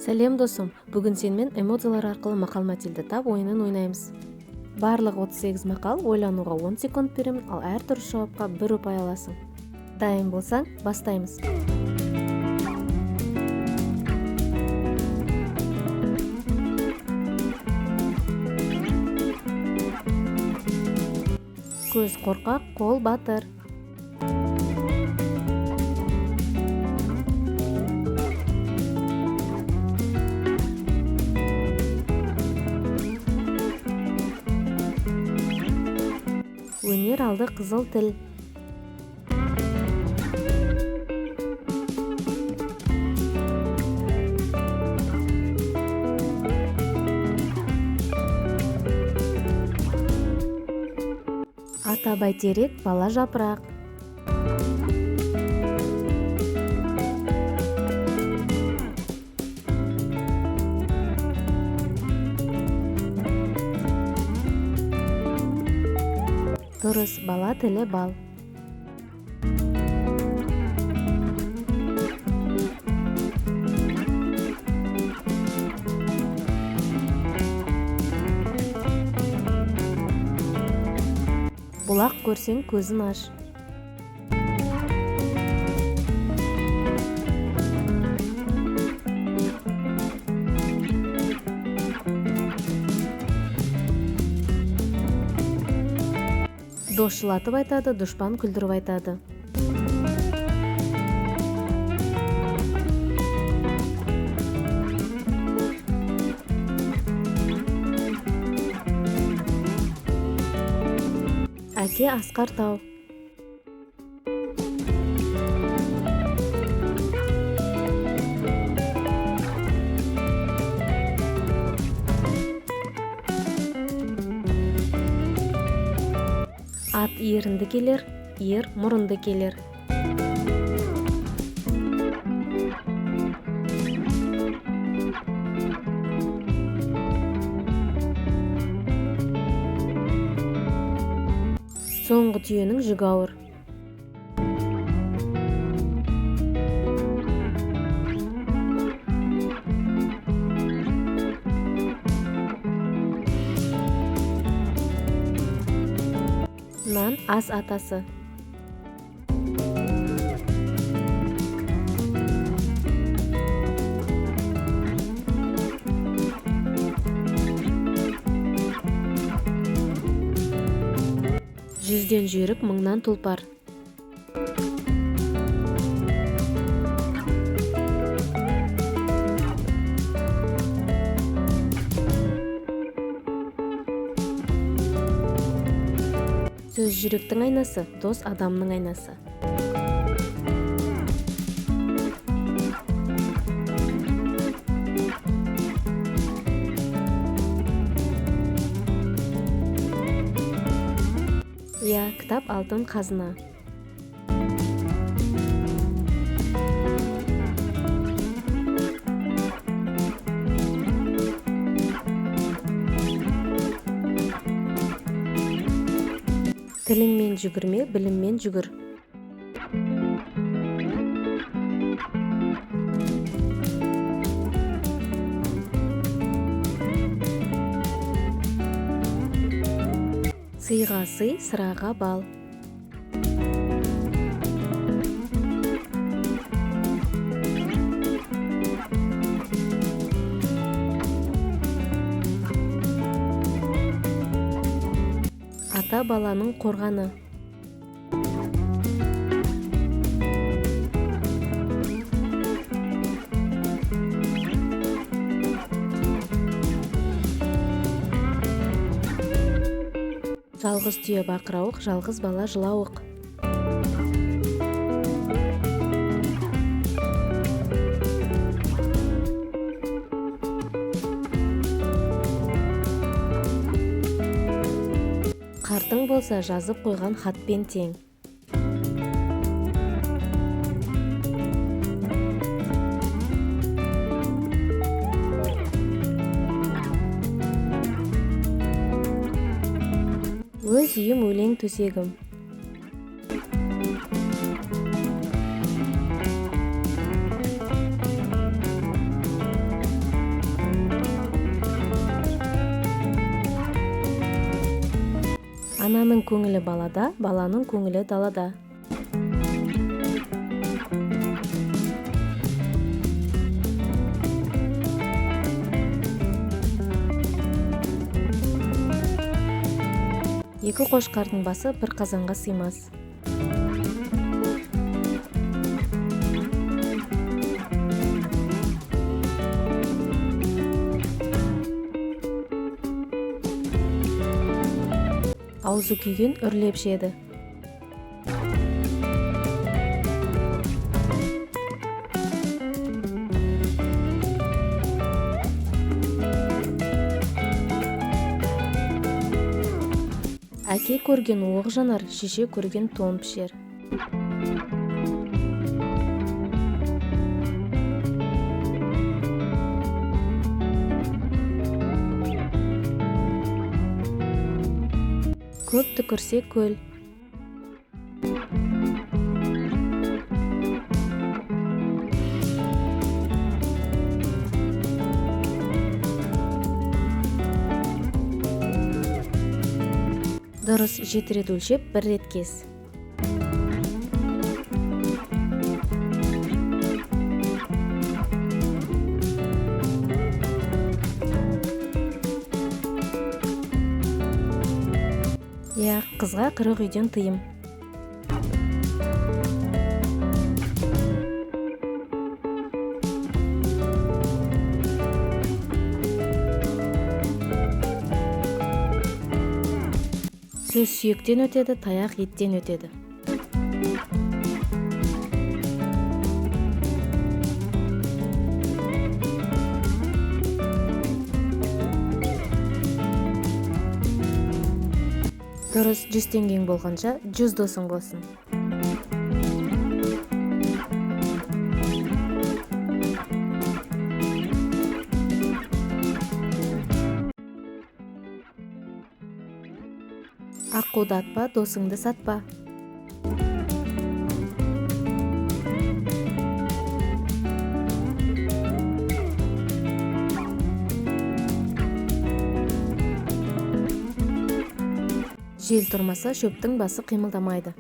Сәлем, досым! Бүгін сенімен эмодзилар арқылы мақал-мәтелді тап ойынын ойнаймыз. Барлығы 38 мақал, ойлануға 10 секунд беремін, ал әр дұрыс жауапқа 1 ұпай аласың. Дайын болсаң, бастаймыз. Көз қорқақ, қол батыр. Өнер алды қызыл тіл. Ата бәйтерек, бала жапырақ. Дұрыс, бала тілі бал. Бұлақ көрсең, көзін аш. Дос жылатып айтады, дұшпан күлдіріп айтады. Әке асқар тау. Ат ерінді келер, ер мұрынды келер. Соңғы түйенің жүгі ауыр. Нан ас атасы. Жүзден жүйрік, мыңнан тұлпар. Сөз жүректің айнасы, дос адамның айнасы. Иә, кітап алтын қазына. Тіліңмен жүгірме, біліммен жүгір. Сыйға сый, сыраға бал. Ата баланың қорғаны. Жалғыз түйе бақырауық, жалғыз бала жылауық. Қартың болса, жазып қойған хатпен тең. Өз үйім өлең төсегім. Ананың көңілі балада, баланың көңілі далада. Екі қошқардың басы бір қазанға сыймас. Аузы күйген үрлеп жеді. Әке көрген оқ жанар, шеше көрген тон пішер. Көп түкірсе көл. Дұрыс, 7 рет өлшеп, 1 рет кес. Иә, қызға 40 үйден тыйым. Сөз сүйектен өтеді, таяқ еттен өтеді. Дұрыс, 100 теңгең болғанша, 100 досың болсын. Аққуды атпа, досыңды сатпа. Жел тұрмаса, шөптің басы қимылдамайды.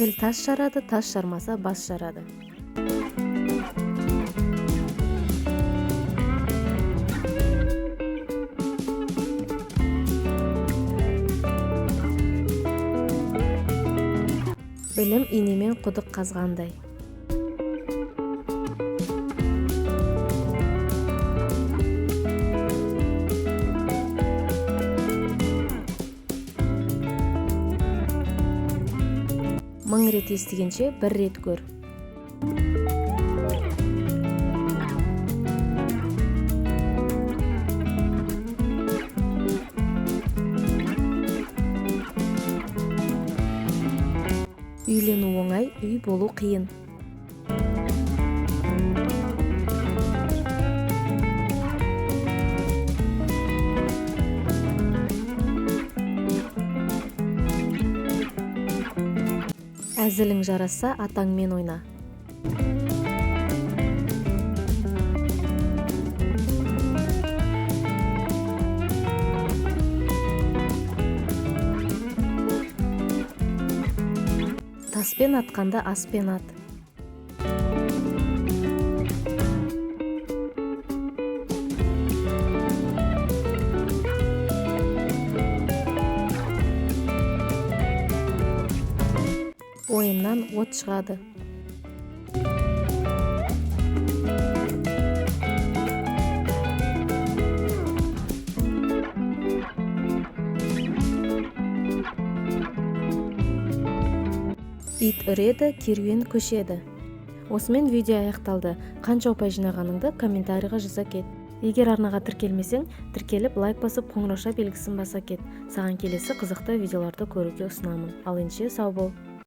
Тіл тас жарады, тас жармаса, бас жарады. Білім инемен құдық қазғандай. Мың рет естігенше, бір рет көр. Үйлену оңай, үй болу қиын. Әзілің жарасса, атаңмен ойна. Таспен атқанда аспен ат. Ойыннан от шығады. Ит үреді, керуен көшеді. Осымен видео аяқталды. Қанша ұпай жинағаныңды комментарийға жаза кет. Егер арнаға тіркелмесең, тіркеліп, лайк басып, қоңырауша белгісін баса кет. Саған келесі қызықты видеоларды көруге ұсынамын. Ал ендеше сау бол.